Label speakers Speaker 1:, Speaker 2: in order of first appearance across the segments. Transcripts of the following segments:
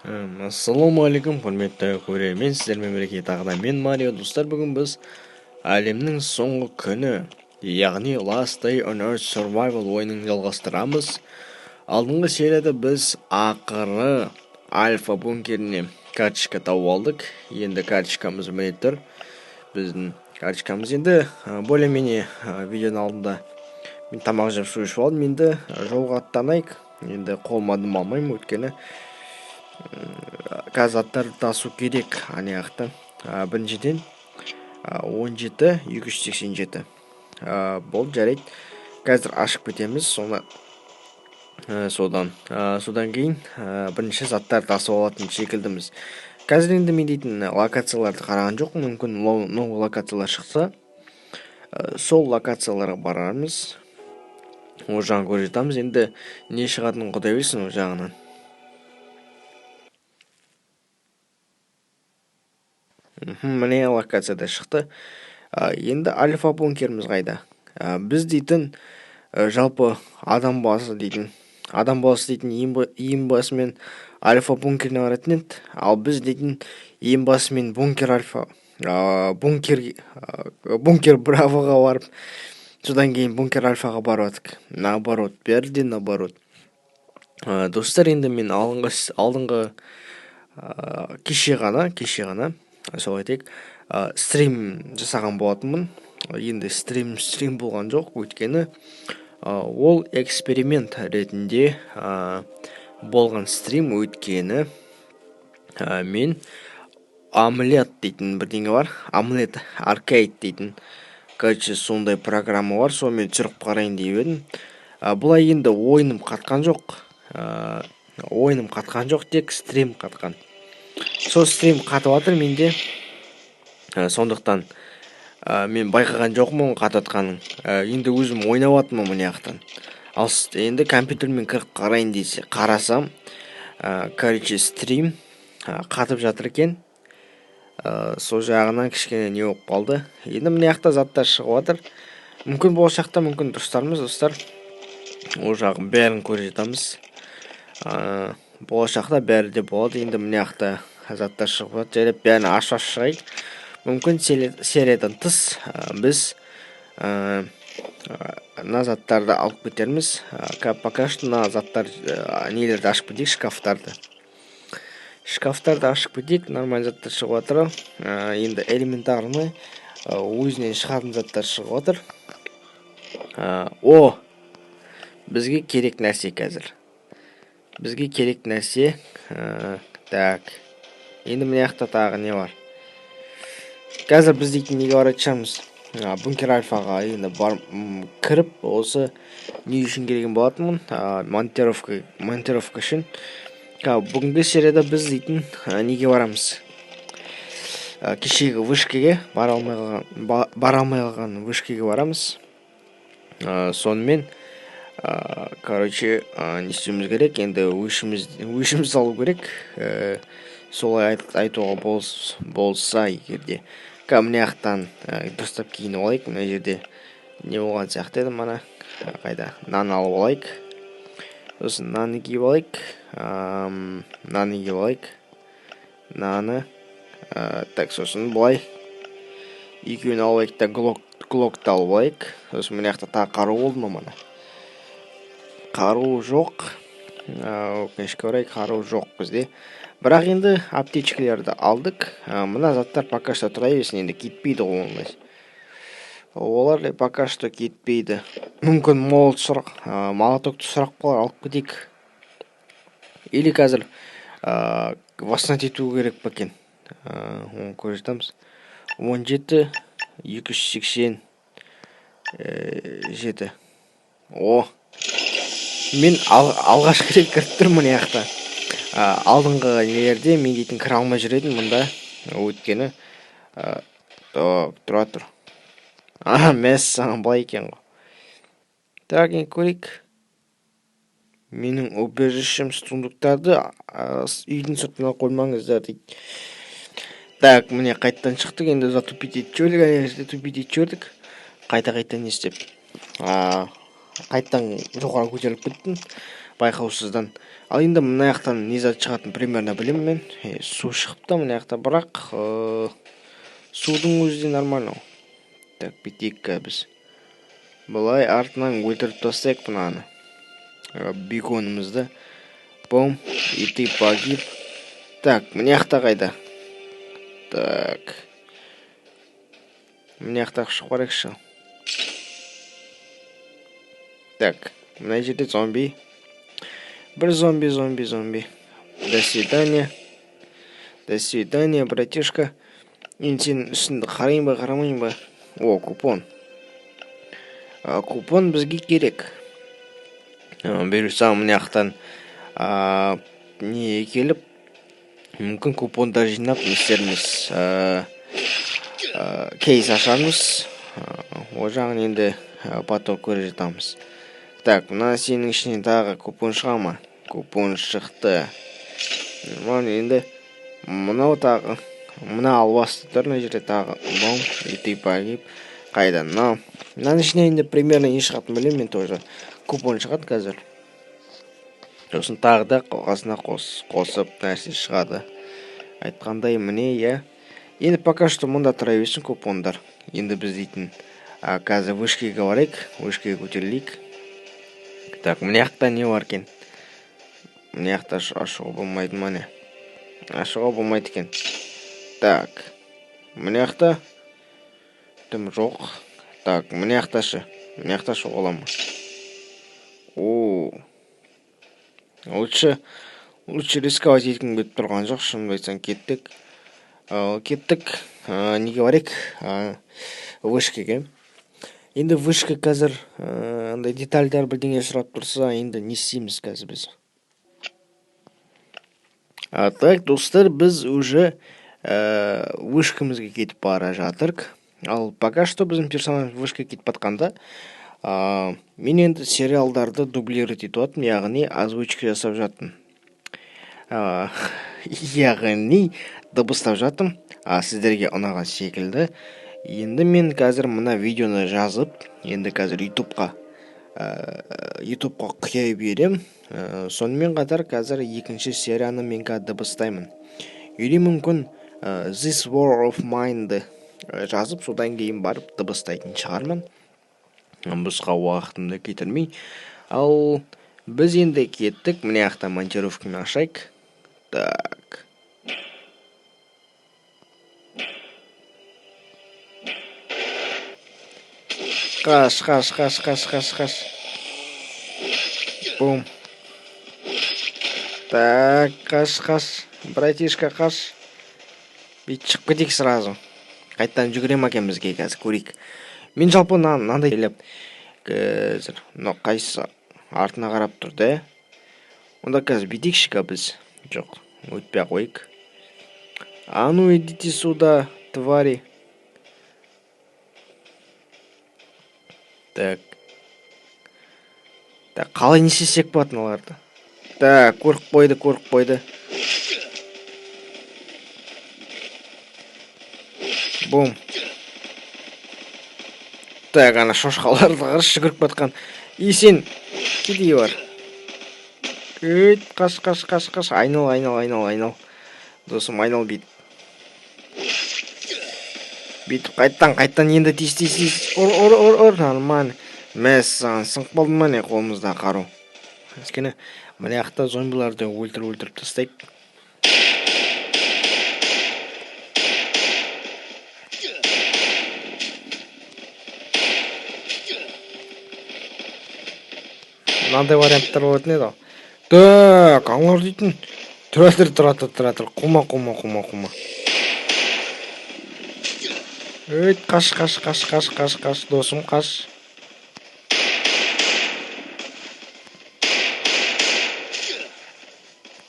Speaker 1: Ассалаумағалейкум, құрметті көрермен! Сіздермен бірге тағы да мен, Марио. Достар, бүгін біз әлемнің соңғы күні, яғни Last Day on Earth Survival ойынын жалғастырамыз. Алдыңғы серияда біз ақыры альфа бункеріне карточка тауып алдық. Енді карточкамыз міне тұр, біздің карточкамыз. Енді более-менее видеоның алдында мен тамақ жеп, су ішіп алдым. Енді жолға аттанайық. Енді қолыма дым алмаймын, өйткені қазір заттарды тасу керек ана жақтан. Біріншіден, 17 287 болды, жарайды, қазір ашып кетеміз соны. Содан кейін бірінші заттарды тасып алатын секілдіміз. Қазір енді мен дейтін локацияларды қараған жоқпын. Мүмкін, новый локациялар шықса, сол локацияларға барармыз, ол жағын көре жатамыз. Енді не шығатынын құдай білсін ол жағынан. Міне, локацияда шықты. Енді альфа бункеріміз қайда? Біз дейтін, жалпы адам баласы дейтін ең басымен альфа бункеріне баратын еді. Ал біз дейтін ең басымен бункер альфа, бункер бравоға барып, содан кейін бункер альфаға барып жатырмық. Наоборот, бәрі де наоборот. Достар, енді мен алдыңғы кеше ғана, солай айтайық, стрим жасаған болатынмын. Енді стрим болған жоқ, өйткені ол эксперимент ретінде болған стрим. Өйткені мен Омлет дейтін бірдеңе бар, Омлет Аркейд дейтін, короче, сондай программа бар, сонымен түсіріп қарайын деп едім. Былай енді ойыным қатқан жоқ, ойыным қатқан жоқ, тек стрим қатқан. Сол стрим қатып жатыр менде. Сондықтан мен байқаған жоқпын оның қатып жатқанын. Енді өзім ойнап жатырмын мына жақтан. Ал енді компьютермен кіріп қарайын десе, қарасам, короче, стрим қатып жатыр екен. Сол жағынан кішкене не болып қалды. Енді мына жақта заттар шығып жатыр. Мүмкін, болашақта, мүмкін, дұрыстармыз, достар, ол жағын бәрін көре жатамыз. Болашақта бәрі де болады. Енді мына жақта заттар шығып жатыр, жайлап бәрін ашып ашып шығайық. Мүмкін, сериядан тыс біз мына заттарды алып кетерміз. Пока что мына заттар, нелерді ашып кетейік, шкафтарды ашып кетейік. Нормальный заттар шығып жатыр. Енді элементарный, өзінен шығатын заттар шығып жатыр. О, бізге керек нәрсе қазір, бізге керек нәрсе. Так, енді мына жақта тағы не бар? Қазір біз дейтін неге баратын шығармыз? Бункер альфаға. Енді бар, кіріп, осы не үшін келген болатынмын? Монтировка үшін. Бүгінгі серияда біз дейтін неге барамыз? Кешегі вышкаге бара алмай қалған вышкаге барамыз. Сонымен, короче, не істеуіміз керек? Енді өшіміз алу керек, солай айтуға болса егер де. Мына жақтан дұрыстап киініп алайық. Мына жерде не болған сияқты еді? Мана қайда? Мынаны алып алайық, сосын мынаны киіп алайық, мынаны киіп алайық, мынаны. Так, сосын былай екеуін алып алайық та, глокты алып алайық. Сосын мына жақта тағы қару болды ма? Мана қару жоқ, өкінішке орай, қару жоқ бізде. Бірақ енді аптечкалерді алдық. Мына заттар пока что тұра берсін, енді кетпейді ғой ондай, олар пока что кетпейді. Мүмкін, молот сұрақ, молотокты сұрап қалар, алып кетейік. Или қазір восстановить ету керек па екен? Оны көре жатамыз. 17 287. О, мен алғашқы рет кіріп тұрмын мына жақта. Алдыңғы нелерде мен дейтін кіре алмай жүр едім мұнда, өйткені тұра тұр. А, мәссаған, былай екен ғой. Так, енді көрейік. Менің убежищем, сундуктарды үйдің сыртына қоймаңыздар дейді. Так, міне, қайтадан шықтық. Енді затупить етіп жібердік, ана жерде тупить етіп жібердік. Қайта қайта не істеп, қайтадан жоғары көтеріліп кеттім. Байқаусыздан. Ал енді мына жақтан не зат шығатынын примерно білемін мен. Су шығыпты мына жақта, бірақ судың өзі де нормально. Так, бүйтейік біз. Былай артынан өлтіріп тастайық мынаны. Беконымызды. Бом, и ты погиб. Так, мына жақта қайда? Так. Мына жақта шығып барайықшы. Так, мына жерде зомби. Бір зомби, зомби, зомби. До свидания. До свидания, братишка. Енді сенің үстіңді қарайын ба, қарамайын ба? О, купон. Купон бізге керек. Бұйырса мына жақтан не келіп, мүмкін купондар жинап не істерміз. Кейс ашармыз. Ол жағын енді потом көре жатамыз. Так, мына сенің ішінен тағы купон шыға ма? Купон шықты. Мына енді мынау тағы, мына албасты тұр мына жерде тағы. Бом, и ты погиб. Қайда? Мынау. Мынаның ішінен енді примерно не шығатынын білемін мен тоже. Купон шығады қазір. Сосын тағы да қасына қосып нәрсе шығады. Айтқандай, міне, иә. Енді пока что мұнда тұра берсін купондар. Енді біз дейтін, қазір вышкаға барайық, вышкаға көтерілейік. Так, мына жақта не бар екен? Мына жақта ашуға болмайды ма не? Ашуға болмайды екен. Так, мына жақта дым жоқ. Так, мына жақта ше? Мына жақта ашуға бола ма? О, лучше рисковать еткім келіп тұрған жоқ, шынымды айтсам, кеттік. Кеттік. Неге барайық? Вышкаға. Енді вышка қазір, андай детальдар бірдеңе сұрап тұрса, енді не істейміз қазір біз? Так, достар, біз уже вышкамызға кетіп бара жатырық. Ал пока что біздің персонаж вышкаға кетіп батқанда, мен енді сериалдарды дублировать етіп жатырмын, яғни озвучка жасап жатырмын. Яғни дыбыстап жатырмын. Сіздерге ұнаған секілді. Енді мен қазір мына видеоны жазып, енді қазір ютубқа құя берем. Сонымен қатар қазір екінші серияны мен қазір дыбыстаймын. Или мүмкін, This War of Mine-ды жазып, содан кейін барып дыбыстайтын шығармын. Босқа уақытымды кетірмей. Ал біз енді кеттік. Мына жақта монтировканы ашайық. Так. Қаш, қаш, қаш, қаш, қаш, қаш. Бум. Так, қаш, қаш. Братишка, қаш. Бүйтіп шығып кетейік сразу. Қайтадан жүгіре ма екен бізге қазір көрейік. Мен жалпы мынандай елеп қазір мынау қайсысы артына қарап тұр да? Онда қазір бүйтейікші біз. Жоқ, өтпей ақ қояйық. А ну идите сюда, твари. Так. Так, қалай не істесек болады мыналарды? Так, көріп қойды, көріп қойды. Бум. Так, ана шошқаларды қарашы жүгіріп батқан. И сен кедей бар. Өйт, қаш, қаш, қаш, қаш. Айнал, айнал, айнал, айнал. Досым, айнал бүйтіп. Бүйтіп қайттан, қайттан енді тиіс, тиіс, тиіс. Ұр, ұр, ұр, ұр, нормально. Мәссаған, сынып қалды ма не қолымызда қару? Өйткені мына жақта зомбиларды өлтіріп, өлтіріп тастайық. Мынандай варианттар болатын еді ғой. Так, аналар дейтін. Тұра тұр, тұра тұр, тұра тұр. Қума, қума, қума, қума. Өйт, қаш, қаш, қаш, қаш, қаш, қаш, досым, қаш.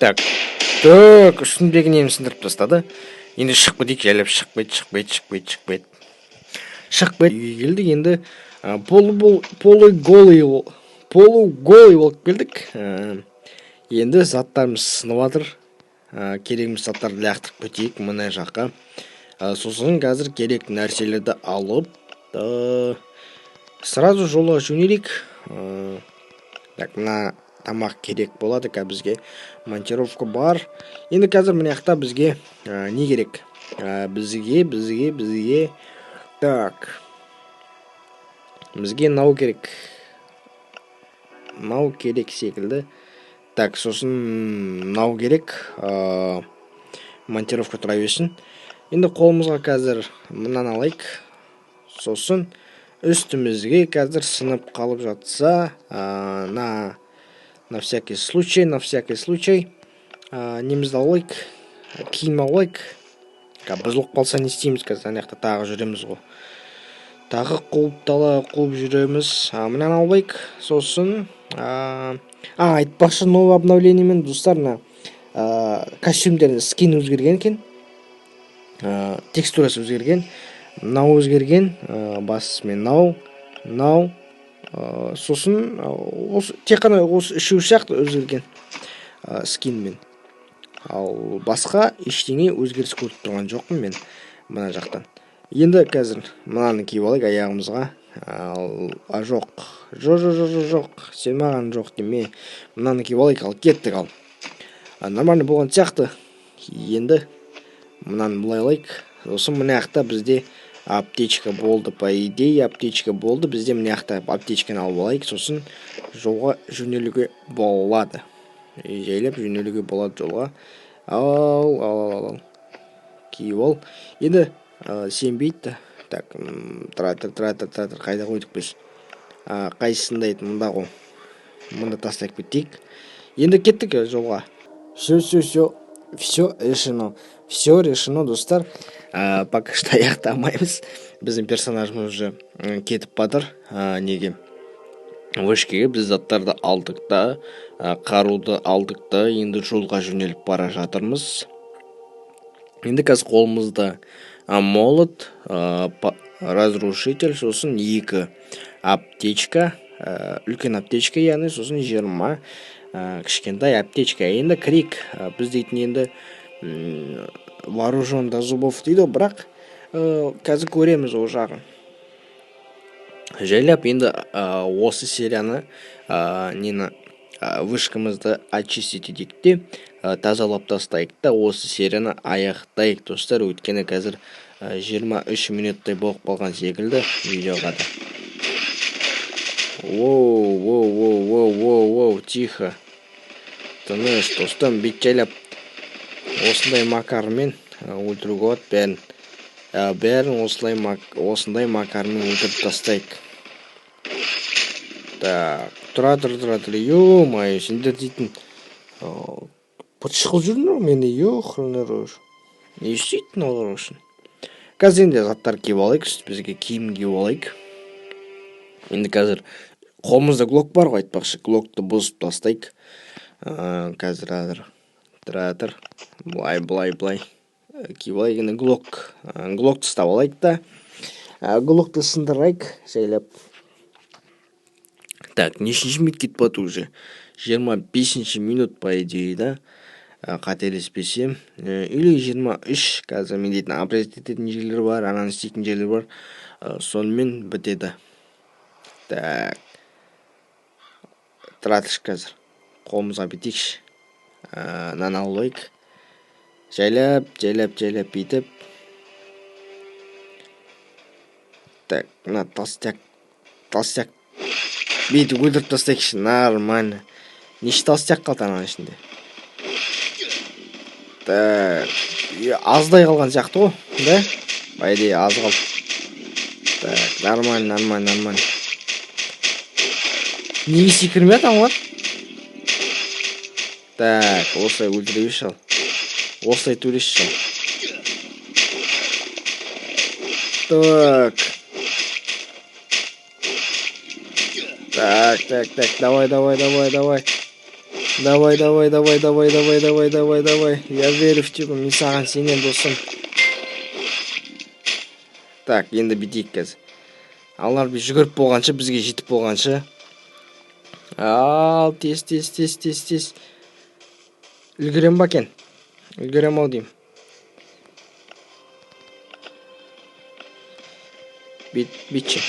Speaker 1: Так, так, үстіндегі нені сындырып тастады. Енді шығып кетейік, жайлап шығып кет, шығып кет, шығып кет, шығып кет. Шығып кет. Үйге келдік, енді, полуголый болып келдік. Енді заттарымыз сынып жатыр. Керегіміз заттарды лақтырып кетейік мына жаққа. Сосын қазір керек нәрселерді алып, сразу жолға жөнелейік. Так, мына Тамақ керек болады қазір бізге. Монтировка бар. Енді қазір мына жақта бізге не керек? Бізге так. Бізге мынау керек. Мынау керек секілді. Так, сосын мынау керек. Монтировка тұра берсін. Енді қолымызға қазір мынаны алайық. Сосын үстімізге қазір сынып қалып жатса, на всякий случай, на всякий случай, немізді алайық, киім алайық. Қазір бұзылып қалса не істейміз қазір, ана жақта тағы жүреміз ғой. Тағы қуып дала қуып жүреміз. Мынаны алайық. Сосын, айтпақшы, новый обновлениемен, достар, мына, костюмдердің скин өзгерген екен. Текстурасы өзгерген. Мынау өзгерген, басымен мынау, мынау, сосын, осы, тек қана осы үшеуі сияқты өзгерген, скинмен. Ал басқа ештеңе өзгеріс көріп тұрған жоқпын мен мына жақтан. Енді қазір мынаны киіп алайық аяғымызға. Ал, а, жоқ. Жоқ, жоқ, жоқ, жоқ, жоқ. Сен маған жоқ деме. Мынаны киіп алайық, ал кеттік ал. Нормально болған сияқты. Енді мынаны былай алайық. Сосын мына жақта бізде аптечка болды, по идее аптечка болды. Бізде мына жақта аптечканы алып алайық, сосын жолға жөнелуге болады. Жайлап жөнелуге болады жолға. Ал, ал, ал, ал. Киіп ал. Енді, сенбейді. Так, тұра тұр, тұра тұр, тұра тұр. Қайда қойдық біз? Қайсысында еді? Мында ғой. Мында тастап кетейік. Енді кеттік жолға. Все, все, все. Все решено. Все решено, достар. Пока что аяқтамаймыз. Біздің персонажымыз уже кетіп батыр. Неге? Вышкеге біз заттарды алдық та, қаруды алдық та, енді жолға жөнеліп бара жатырмыз. Енді қазір қолымызда, молот, разрушитель, сосын 2 аптечка, үлкен аптечка, яғни сосын 20, кішкентай аптечка. Енді кірейік. Біз дейтін енді, вооружен до зубов дейді ғой, бірақ, қазір көреміз ол жағын. Жайлап енді, осы серияны, нені, вышкамызды очистить етейік те, тазалап тастайық та, осы серияны аяқтайық, достар. Өйткені қазір, 23 минуттай болып қалған секілді видеоға да. Воу, воу, воу, воу, воу, воу, тихо. Тыныш, достым, бит жайлап осындай макармен, өлтіруге болады бәрін. Бәрін осындай макармен өлтіріп тастайық. Так, тұра тұр, тұра тұр. Ё-моё, сендер дейтін, быт-шыт қылып жүрдіңдер ғой мені, ёханый рой. Не істейді мыналар үшін? Қазір енді заттар киіп алайық, бізге киім киіп алайық. Енді қазір қолымызда глок бар ғой, айтпақшы, глокты бұзып тастайық. Қазір қазір тұра тұр. Былай, былай, былай. Киіп алайық енді глок. Глокты ұстап алайық та. Глокты сындырайық жайлап. Так, нешінші минут кетіп жатыр уже? 25 минут, по идее, да? Қателеспесем. Или 23. Қазір мен дейтін обрезать ететін жерлер бар, ананы істейтін жерлер бар. Сонымен бітеді. Так. Тұра тұршы қазір. Қолымызға бүйтейікші. Мынаны алып алайық. Жайлап, жайлап, жайлап бүйтіп. Так, мына толстяк, толстяк. Бүйтіп өлтіріп тастайықшы, нормально. Неше толстяк қалды ананың ішінде? Так, аздай қалған сияқты ғой, да? По идее, аз қалды. Так, нормально, нормально, нормально. Неге секірмей жатыр олар? Так, осылай өлтіре берші ал. Осылай төреші ал. Так. Так, так, так, давай, давай, давай, давай. Давай, давай, давай, давай, давай, давай, давай, давай. Я верю в тебя, мен саған сенемін, досым. Так, енді бүйтейік қазір. Алар біз жүгіріп болғанша, бізге жетіп болғанша. Ал, тез, тез, тез, тез, тез. Үлгерем ба екен? Үлгерем ау деймін. Бүйтші.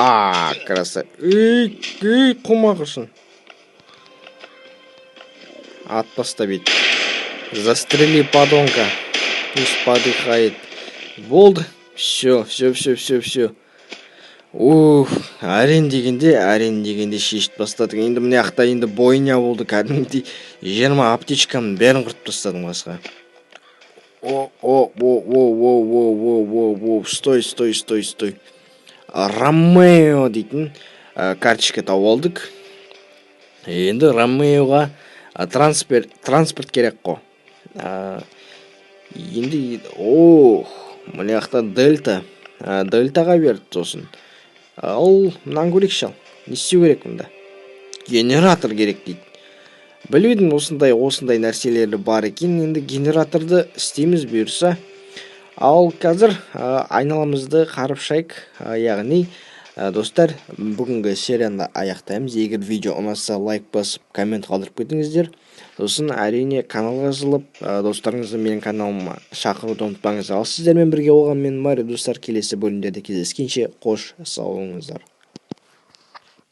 Speaker 1: А, краса. Ей, ей, қума, құрсын. Ат таста бет. Застрели подонка. Пусть подыхает. Болды. Все, все, все, все, все. Уф, әрең дегенде, әрең дегенде шешіп тастадық. Енді мына жақта енді бойня болды кәдімгідей. 20 аптечкамның бәрін құртып тастадым қасқа. О, о, о, о, о, о, о, о, о, стой, стой, стой, стой. Ромео дейтін карточка тауып алдық. Енді Ромеоға транспорт керек қой. Енді, ох, мына жақта Дельта. Дельтаға берді сосын. Ал мынаны көрейікші, ал. Не істеу керек мұнда? Генератор керек дейді. Білмедім, осындай нәрселері бар екен. Енді генераторды істейміз, бұйырса. Ал қазір айналамызды қарап шығайық. Яғни, достар, бүгінгі серияны аяқтаймыз. Егер видео ұнаса, лайк басып, коммент қалдырып кетіңіздер. Сосын, әрине, каналға жазылып, достарыңызды менің каналыма шақыруды ұмытпаңыздар. Ал сіздермен бірге болған мен, Марио, достар. Келесі бөлімдерде кездескенше, қош сау болыңыздар.